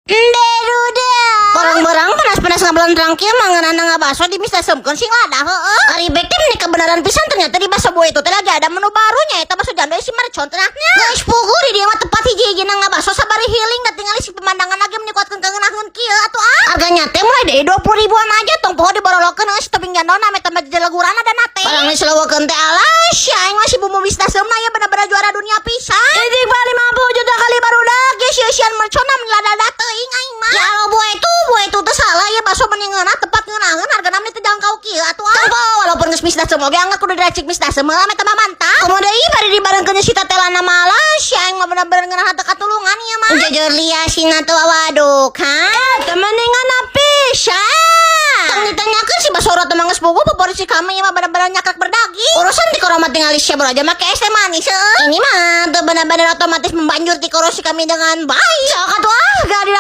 Barudak. Barang-barang panas-panas ngabelentrang kieu mah ngeunana ngabaso di mistaseumkeun sing lada heueuh. Ari bek teh meni kebenaran pisan, ternyata di Bakso Boy itu teh lagi ada menu barunya, eta bakso jando isi mercon cenahnya. Geus puguh di dieu mah tempat hiji-hijina ngabaso sabari healing da tingali si pemandangan lagi meni kuatkeun kangenaheun kieu atuh ah. Harganya teh mulai dari 20 ribuan aja, tong poho diborolokeun geus tebing jandona meh tambah jeleguran ada nate. Barang diselewekeun teh alas ya aing masih bumbu mistaseumna ya bener-bener juara dunia pisan. Istighfar 50 juta kali, barudak, geus isian merconna meni lada teuing aing mah. Ya Allah, boy itu teh salah ya, bakso meni ngeunah, tempat ngeunaheun, hargana meni teu jangkau kieu atuh ah. Tong walaupun geus mistaseum oge anggar kudu diracik mistaseum heula meh tambah mantap. Komo deui bari dibarengkeun si tatelana malas ya aing mah bener-bener ngeunah teu katulungan ieu mah. Jujur lia sina tuh waduk ha. Eta mendingan pisan. Tong ditanyakeun si bakso urut mah geus puguh favorit si kami mah, bener-bener nyakrek berdaging. Urusan tikoro mah tinggal siap aja make es teh manis heuh. Ini mah tuh bener-bener otomatis membanjur tikoro si kami dengan baik. Sok atuh ah, gak.